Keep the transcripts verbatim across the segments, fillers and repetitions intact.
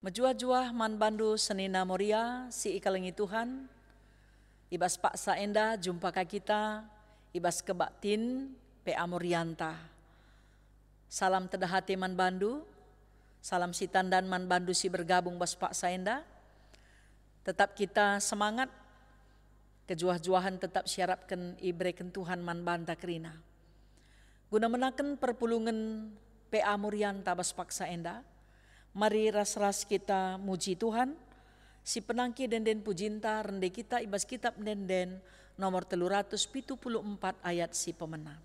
Mejuah-juah man bandu senina Moria si ikelengi Tuhan. I bas paksa enda jumpa ka kita i bas kebaktin P A Morianta. Salam tedah ate man bandu, salam sitandan man bandu si bergabung bas paksa enda. Tetap kita semangat, kejuah-juahen tetap siarapken ibereken Tuhan man banta kerina. Guna menaken perpulungen P A Morianta bas paksa enda, mari ras-ras kita muji Tuhan, si penangki ende-enden pujinta rende kita i bas Kitab Ende-enden nomor telu ratus pitu puluh empat ayat si pemena.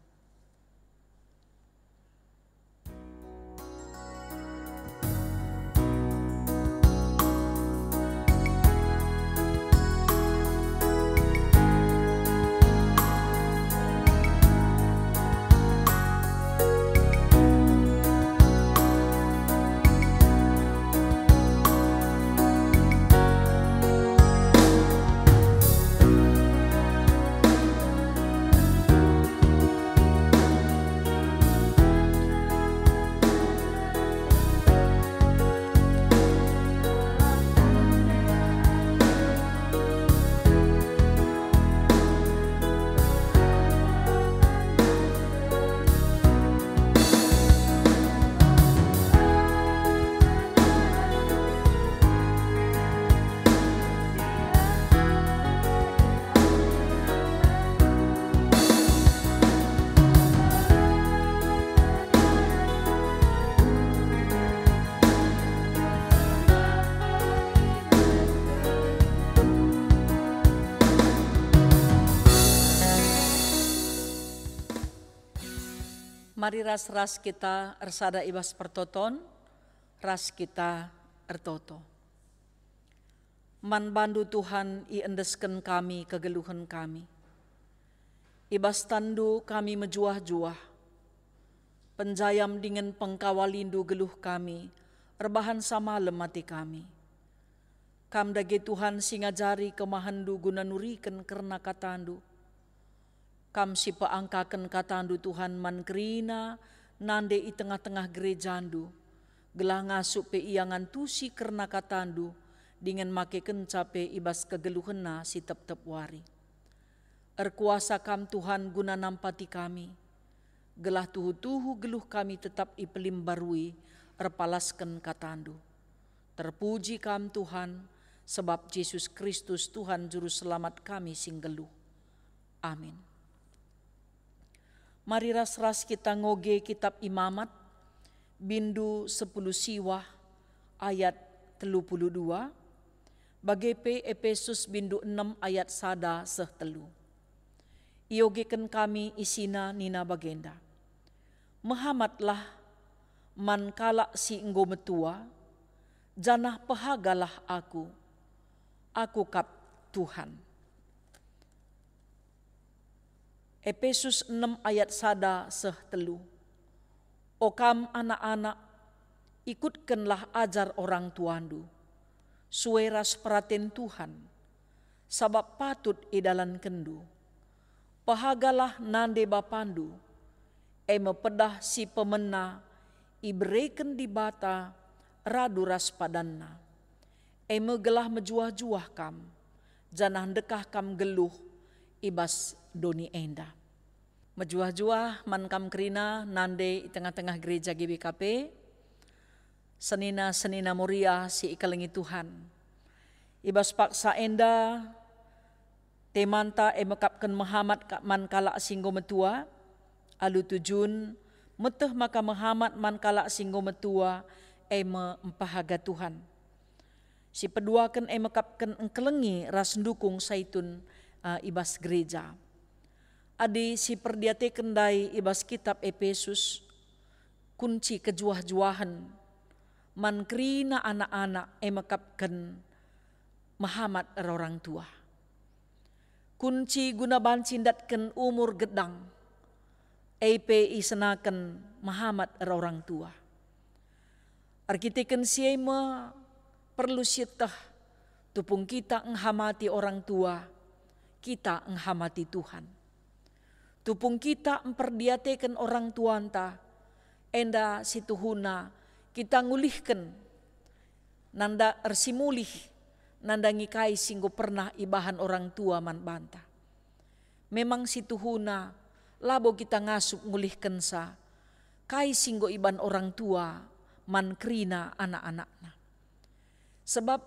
Mari ras-ras kita ersada i bas pertoton, ras kita ertoto. Man bandu Tuhan iendesken kami kegeluhen kami. I bas tanNdu kami mejuah-juah. Penjayam dingen pengkawalinNdu geluh kami, erbahanca malem ate kami. Kam dage Tuhan si ngajari kemahenNdu guna nuriken kerna kataNdu. Kam si peangkaken kataNdu, Tuhan, man kerina nande i tengah-tengah gerejaNdu, gelah ngasup pe ia ngantusi kerna kataNdu, dingen makekenca pe i bas kegeluhenna si tep-tep wari. Erkuasa Kam, Tuhan, guna nampati kami, gelah tuhu-tuhu geluh kami tetap ipelimbarui erpalasken kataNdu. Terpuji Kam, Tuhan, sebab Jesus Kristus, Tuhan Juru Selamat kami si nggeluh. Amin. Mari ras-ras kita ngoge Kitab Imamat, bindu sepuluh siwah ayat telu puluh dua, bage pe Epesus bindu enem ayat sada seh telu. Iogeken kami isina nina bagenda, "Mehamatlah man kalak si enggo metua, janah pehagalah aku, aku kap Tuhan." Epesus enem ayat sada seh telu. O kam anak-anak, ikutkenlah ajar orang tuandu, sue ras peraten Tuhan, sabap patut idalankenndu. Pehagalah nande bapandu, e me pedah si pemena ibereken Dibata radu ras padanNa. E me gelah mejuah-juah kam, janah ndekah kam nggeluh i bas doni enda. Mejuah-juah man kam kerina nande i tengah-tengah gereja G B K P, senina-senina Moria si ikelengi Tuhan. I bas paksa enda, temanta e mekapken mehamat ka-, man kalak si enggo metua, alu tujun, meteh maka mehamat man kalak si enggo metua, e me mpehaga Tuhan. Si peduaken e mekapken engkelengi ras ndukung Saitun, eh, i bas gereja. Adi si perdiateken ndai i bas kitab Epesus, kunci kejuah-juahen man kerina anak-anak e mekapken mehamat erorang tua. Kunci guna banci ndatken umur gedang, e pe isenaken mehamat erorang tua. Erkiteken si e me perlu sieteh, tupung kita enghamati orang tua, kita enghamati Tuhan. Tupung kita mperdiateken orang tuanta, enda situhuna kita ngulihken Nanda ersimulih, nandangi kai si enggo pernah ibahan orang tua man banta. Memang situhuna, labo kita ngasup ngulihkenca kai si enggo iban orang tua man kerina anak-anakna. Sebab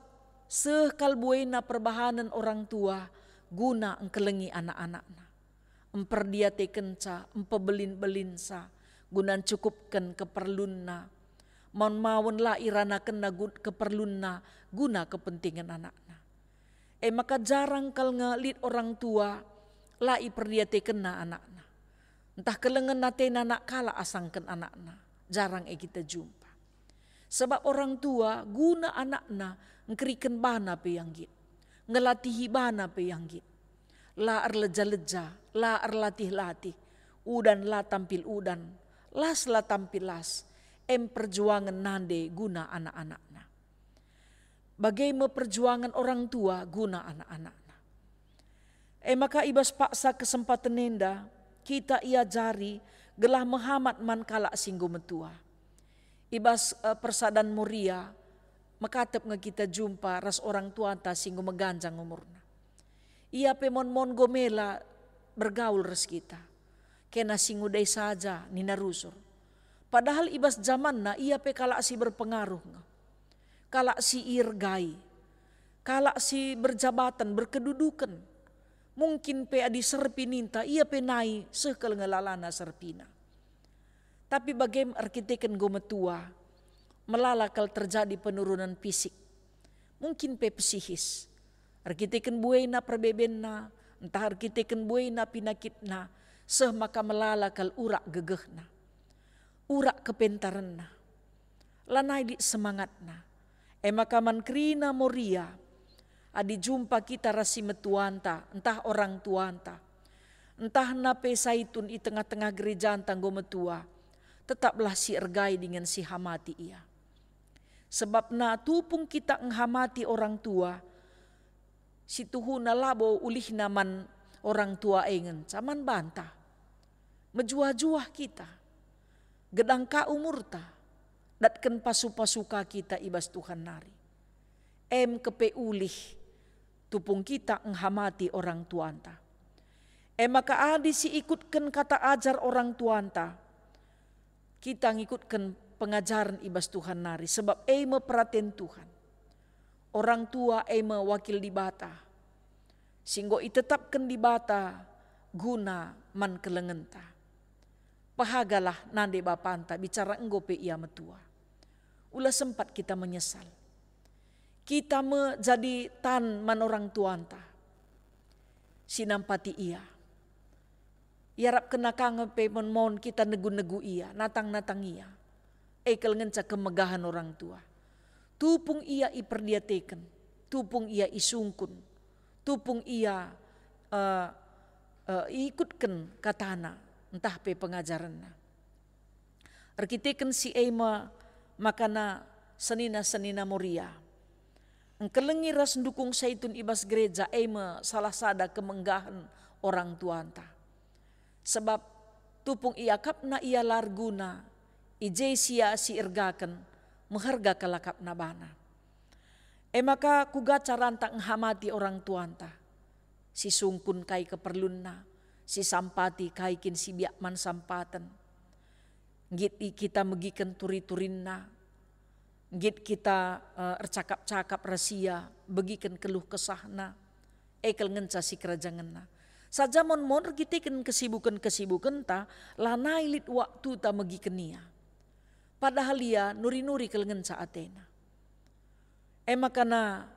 seh kal buena perbahanen orang tua guna engkelengi anak-anakna, emperdiatekenca, empebelin-belinsa, guna ncukupken keperlunna. Maun-maun la iranakenna gun-, keperlunna guna kepentingen anakna. E maka jarang kal nge lit orang tua la iperdiatekenna anakna. Ntah kelengen atena nak kalak asangken anakna, jarang e kita jumpa. Sebab orang tua guna anakna engkeriken bana pe ia nggit, ngelatihi bana pe ia nggit. La erleja-leja, la erlatih-latih, udan la tampil udan, las la tampil las, em perjuangen nande guna anak-anakna. Bage me perjuangen orang tua guna anak-anakna. E maka i bas paksa kesempaten enda, kita iajari gelah mehamat man kalak si enggo metua. I bas, eh, persadan Moria, mekatep nge kita jumpa ras orang tuanta si enggo meganjang umurna. Ia pe mon-mon enggo mela bergaul ras kita. Kena si ngudai saja nina rusur. Padahal i bas jamanna ia pe kalak si berpengaruh nge. Kalak si iergai. Kalak si berjabatan, berkeduduken. Mungkin pe adi serpi ninta, ia pe nai seh kal nge lalana serpina. Tapi bagem erkiteken enggo metua, melala kal terjadi penurunan fisik. Mungkin pe pesihis. Erkiteken buena perbebenna, ntah erkiteken buena pinakitna, seh maka melala kal urak gegehna, urak kepentarenna. Lanai lit semangatna. E maka man kerina Moria, adi jumpa kita ras si metuanta, ntah orang tuanta, ntah na pe Saitun i tengah-tengah gerejanta enggo metua, tetaplah si ergai dingen si hamati ia. Sebabna tupung kita enghamati orang tua, situhuna labo ulihna man orang tua e ngenca man banta. Mejuah-juah kita, gedang ka umurta, datken pasu-pasu ka kita i bas Tuhan nari. Em kepe ulih tupung kita enghamati orang tuanta. E maka adi si ikutken kata ajar orang tuanta, kita ngikutken pengajaren i bas Tuhan nari, sebab e me peraten Tuhan. Orang tua e me wakil Dibata, si enggo itetapken Dibata guna man kelengenta. Pehagalah nande bapanta, bicara enggo pe ia metua. Ula sempat kita menyesal. Kita me jadi tan man orang tuanta si nampati ia. Iarapkenna ka nge pe mon-mon kita negu-negu ia, natang-natang ia. E kal ngenca kemegahen orang tua. Tupung ia iperdiateken, tupung ia isungkun, tupung ia, eh, eh, ikutken katana, ntah pe pengajarenna. Erkiteken si e me makana senina-senina Moria. Engkelengi ras ndukung Saitun i bas gereja e me salah sada kemenggahen orang tuanta. Sebab tupung iakapna ia la erguna, i je sia si ergaken, meherga kal akapna bana. E maka kuga caranta enghamati orang tuanta? Si sungkun kai keperlunna, si sampati kai kin si biak man sampaten. Nggit i kita megiken turi-turinna, nggit kita, eh, ercakap-cakap ras ia, begiken keluh kesahna, e kal ngenca si kerajangenna. Saja mon-mon erkiteken kesibuken-kesibukenta, lanai lit waktuta megiken ia. Padahal ia nuri-nuri kal ngenca atena. E maka na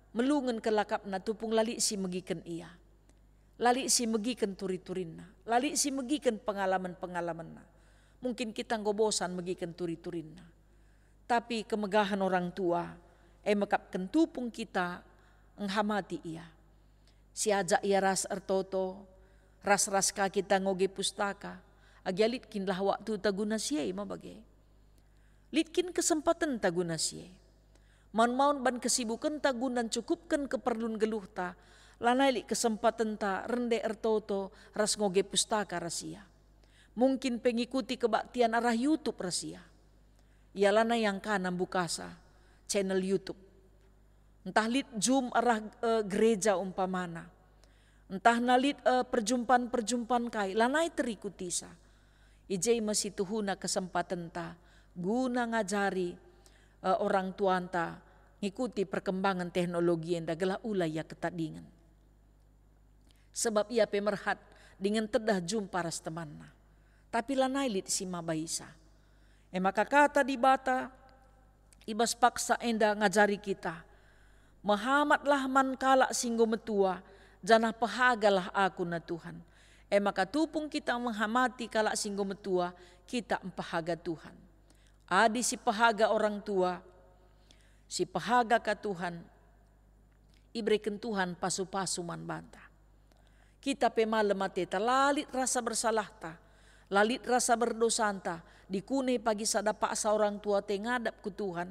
melungen kal akapna tupung la lit si megiken ia. La lit si megiken turi-turinna. La lit si megiken pengalamen-pengalamenna. Mungkin kita enggo bosan megiken turi-turinna. Tapi kemegahen orang tua, e mekapken tupung kita enghamati ia. Siajak ia ras ertoto, ras-ras ka kita ngoge pustaka, agi lit kin lah waktuta guna si e ma bage. Lit kin kesempatenta guna si e. Maun-maun ban kesibukenta guna ncukupken keperlun geluhta, lanai lit kesempatenta rende ertoto ras ngoge pustaka ras ia. Mungkin pe ngikuti kebaktian arah YouTube ras ia. Ia lanai angkana mbukasa channel YouTube Ntah lit jum arah, eh, gereja umpamana. Ntahna lit, eh, perjumpan-perjumpan kai, lanai terikutisa. I je me situhuna kesempatenta guna ngajari, eh, orang tuanta ngikuti perkembangan teknologi enda gelah ula ia ketadingen. Sebab ia pe merhat dingen tedeh jumpa ras temanna. Tapi lanai lit si mabaisa. E maka Kata Dibata i bas paksa enda ngajari kita, "Mehamatlah man kalak si enggo metua, janah pehagalah aku na Tuhan." E maka tupung kita menghamati kalak si enggo metua, kita mpehaga Tuhan. Adi si pehaga orang tua, si pehaga ka Tuhan, ibereken Tuhan pasu-pasu man banta. Kita pe malem ateta, la lit rasa bersalahta, la lit rasa berdosanta, dikune pagi sada paksa orang tua te ngadap ku Tuhan,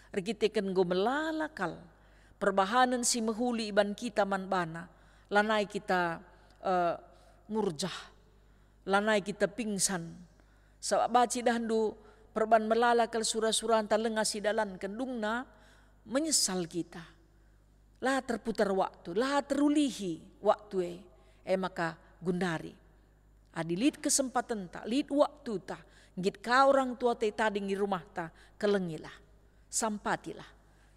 erkiteken enggo melala kal perbahanen si mehuli iban kita man bana, lanai kita, eh, murjah, lanai kita pingsan. Sabap banci idahndu perban melala kal sura-suranta langa sidalanken, dungna menyesal kita. La terputar waktu, la terulihi waktu e, e maka gundari. Adi lit kesempatenta, lit waktuta, nggit ka orang tua te tading i rumahta, kelengilah, sampatilah.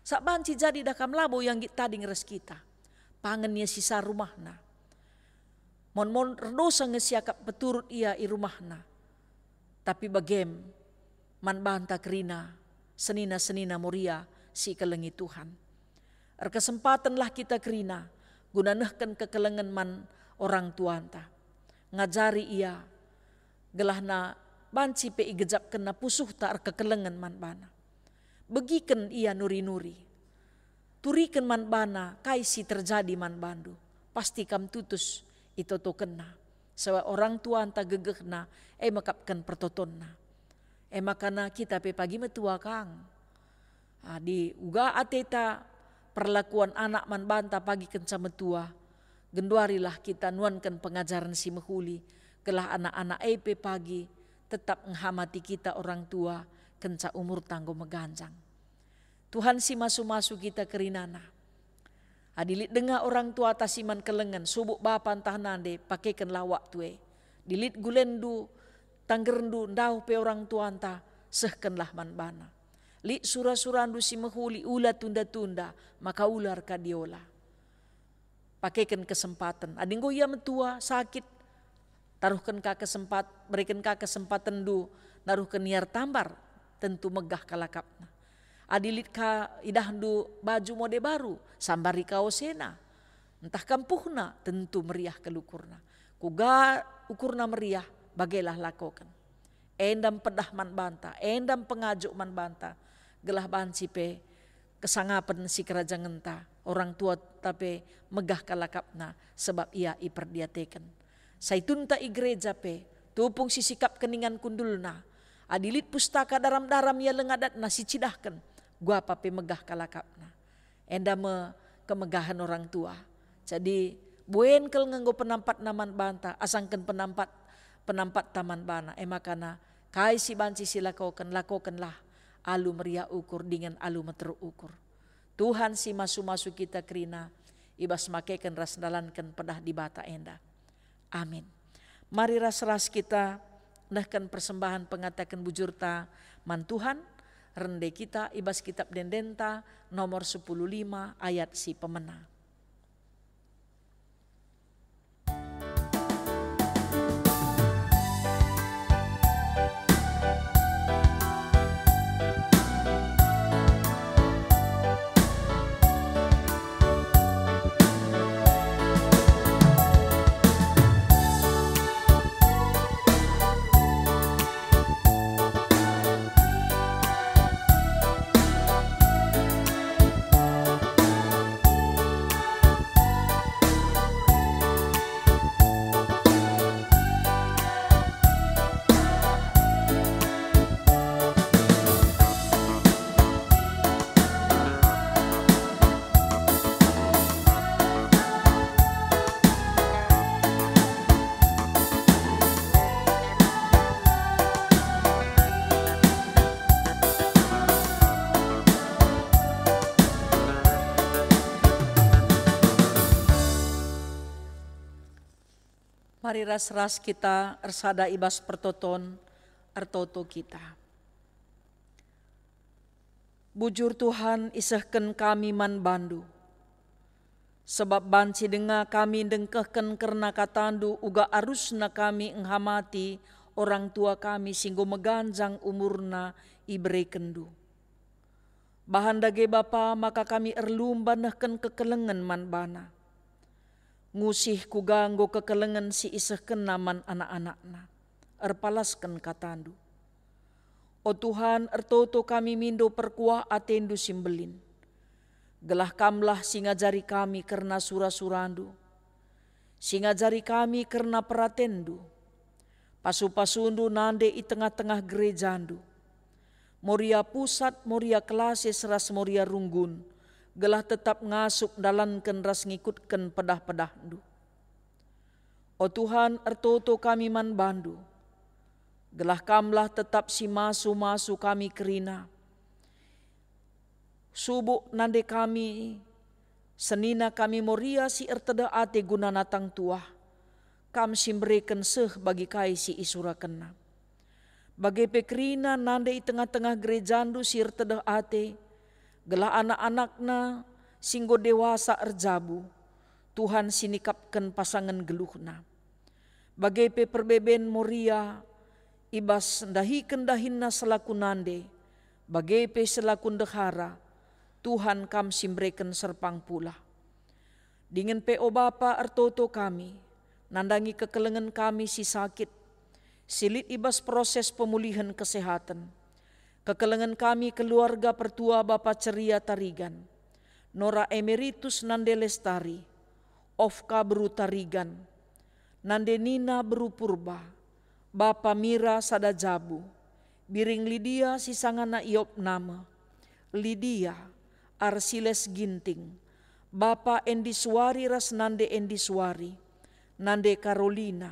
Sabap banci jadi dah kam labo ia nggit tading ras kita. Pangen ia sisa rumahna. Mon-mon erdosa nge siakap peturut ia i rumahna. Tapi bagem man banta kerina, senina-senina Moria si ikelengi Tuhan. Erkesempatenlah kita kerina guna nehken kekelengen man orang tuanta. Ngajari ia, gelahna banci pe igejapkenna pusuhta erkekelengen man bana. Begiken ia nuri-nuri. Turiken man bana kai si terjadi man bandu. Pasti kam tutus itotokenna. Sabap orang tuanta gegehna, e mekapken pertotonna. E makana kita pe pagi metua kang. Adi uga ateta perlakuan anak man banta pagi kenca metua, genduarilah kita nuanken pengajaren si mehuli, gelah anak-anak e pe pagi tetap ngehamati kita orang tua kenca umurta enggo meganjang. Tuhan si masu-masu kita kerinana. Adi lit denga orang tuata si man kelengen, subuk bapa ntah nande, pakekenlah waktu e. Adi lit gulenndu, tanggerndu, ndauh pe orang tuanta, sehkenlah man bana. Lit sura-surandu si mehuli, ula tunda-tunda, maka ula erkadiola. Pakeken kesempaten. Adi enggo ia metua, sakit, taruhken ka kesempat-, bereken ka kesempatenndu naruhken ia ertambar, tentu megah kal akapna. Adi lit ka idahndu baju mode baru, sambari kaosena, ntah ka empuhna, tentu meriah kal ukurna. Kuga ukurna meriah, bagelah lakoken. Enda mpedah man banta, enda mpengajuk man banta, gelah banci pe kesangapen sikerajangenta, orang tuanta pe megah kal akapna, sebab ia iperdiateken. Saitunta i gereja pe, tupung si sikapken ingan kundulna. Adi lit pustaka daram-daram ia langa datna si cidahken, guapa pe megah kal akapna. Enda me kemegahen orang tua. Jadi, buen kal nge enggo penampatna man banta, asangken penampat, penampatta man bana. E makana, kai si banci silakoken, lakokenlah alu meriah ukur dingen alu meteruk ukur. Tuhan si masu-masu kita kerina, i bas makeken ras ndalanken pedah Dibata enda. Amin. Mari ras-ras kita nehken persembahen pengataken bujurta man Tuhan, rende kita i bas kitab ende-endenta nomor sepuluh lima ayat si pemena. Mari ras-ras kita ersada i bas pertoton, ertoto kita. Bujur Tuhan, isehken kami man bandu. Sebab banci denga kami ndengkehken kerna katandu uga arusna kami ngamati orang tua kami si enggo meganjang umurna iberekenndu. Bahan dage Bapa maka kami erlumba nehken kekelengen man bana. Ngusih kuga enggo kekelengen si isehkenna man anak-anakna. Erpalasken katandu. O Tuhan, ertoto kami mindo perkuah atendu si mbelin. Gelah kamlah si ngajari kami kerna sura-surandu, si ngajari kami kerna peratenndu. Pasu-pasundu nande i tengah-tengah gerejandu. Moria pusat, Moria kelasis ras Moria runggun, gelah tetap ngasup ndalanken ras ngikutken pedah-pedahndu. O Tuhan, ertoto kami man bandu, gelah kamlah tetap si masu-masu kami kerina. Subuk nande kami, senina kami Moria si ertedeh ate guna natang tuah, kam si mbereken seh bagi kai si isurakenna. Bage pe kerina nande i tengah-tengah gerejandu si ertedeh ate, gelah anak-anakna si enggo dewasa erjabu, Tuhan si nikapken pasangen geluhna. Bage pe perbeben Moria i bas ndahiken dahinna selaku nande, bage pe selaku ndehara, Tuhan kam si mbereken serpang pulah. Dingen pe, o Bapa, ertoto kami, nandangi kekelengen kami si sakit, si lit i bas proses pemulihen kesehaten. Kekelengen kami keluarga pertua Bapa Ceria Tarigan, Nora Emeritus nande Lestari, Ofka beru Tarigan, nande Nina beru Purba, Bapa Mira sada jabu, Biring Lidia si sangana iop nama, Lidia, Arsiles Ginting, Bapa Endi Suari ras nande Endi Suari, nande Karolina,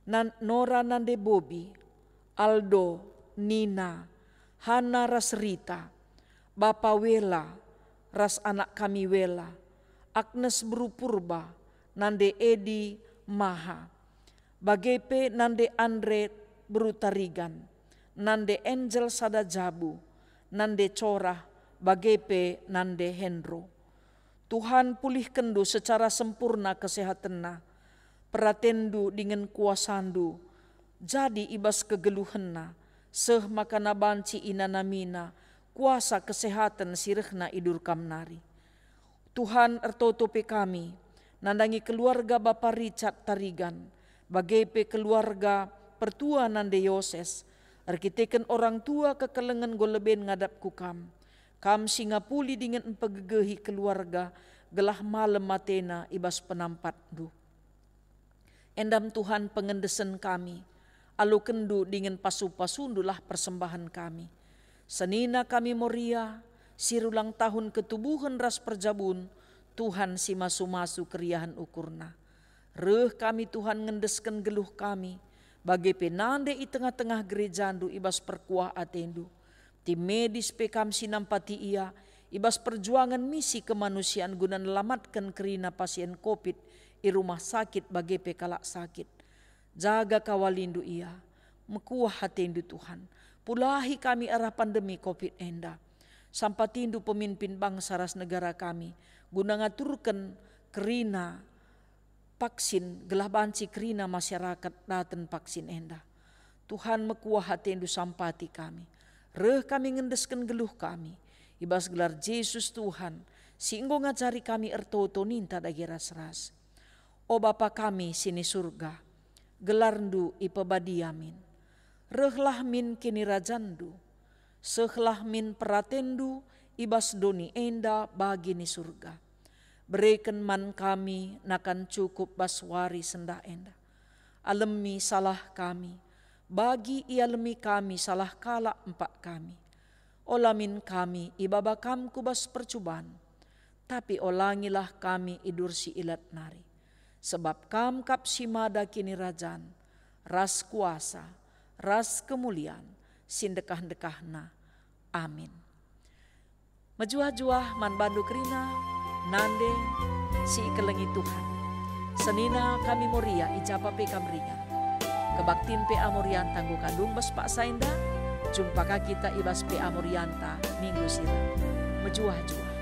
nan-, Nora nande Bobi, Aldo, Nina, Hana ras Rita, Bapa Wela ras anak kami Wela, Agnes beru Purba, nande Edi, Maha, bage pe nande Andre beru Tarigan, nande Angel sada jabu, nande Corah, bage pe nande Henro. Tuhan, pulihkenndu secara sempurna kesehatenna, peratenndu dingen kuasandu jadi i bas kegeluhenna, seh maka banci inanamina kuasa kesehaten si rehna i Durkam nari. Tuhan, ertoto pe kami, nandangi keluarga Bapa Richard Tarigan, bage pe keluarga pertua nande Yoses, erkiteken orang tua kekelengen enggo leben ngadap ku Kam. Kam si ngapuli dingen mpegegehi keluarga, gelah malem atena i bas penampat-Ndu. Endam Tuhan pengendesen kami, alokenndu dingen pasu-pasundulah persembahen kami. Senina kami Moria, si rulang tahun ketubuhen ras perjabun, Tuhan si masu-masu keriahen ukurna. Reh kami Tuhan ngendesken geluh kami, bage pe nande i tengah-tengah gerejandu i bas perkuah atendu. Tim medis pe kam si nampati ia, i bas perjuangan misi kemanusian guna nelamatken kerina pasien covid i rumah sakit bage pe kalak sakit. Jaga kawalindu ia, mekuah atendu Tuhan. Pulahi kami arah pandemi covid enda. Sampatindu pemimpin bangsa ras negara kami, guna ngaturken kerina vaksin, gelah banci kerina masyarakat daten vaksin enda. Tuhan, mekuah atendu sampati kami. Reh kami ngendesken geluh kami. I bas gelar Jesus Tuhan, si enggo ngajari kami ertoto ninta dage ras-ras. O Bapa kami si ni Surga, gelarndu ipebadia min. Rehlah min kinirajandu. Sehlah min peratenndu i bas doni enda bagi ni Surga. Bereken man kami nakan cukup bas wari sendah enda. Alemi salah kami, bagi ialemi kami salah kalak empak kami. Ola min kami ibaba kam ku bas percuban, tapi olangilah kami idur si ilat nari. Sebab kam kap si mada kinirajan, ras kuasa, ras kemulian, si ndekah-ndekahna. Amin. Mejuah-juah man bandu kerina, nande si ikelengi Tuhan. Senina kami Moria i japa pe kam ringan. Kebaktin P A Morianta enggo kandung bas paksa enda, jumpa ka kita i bas P A Morianta minggu si reh. Mejuah-juah.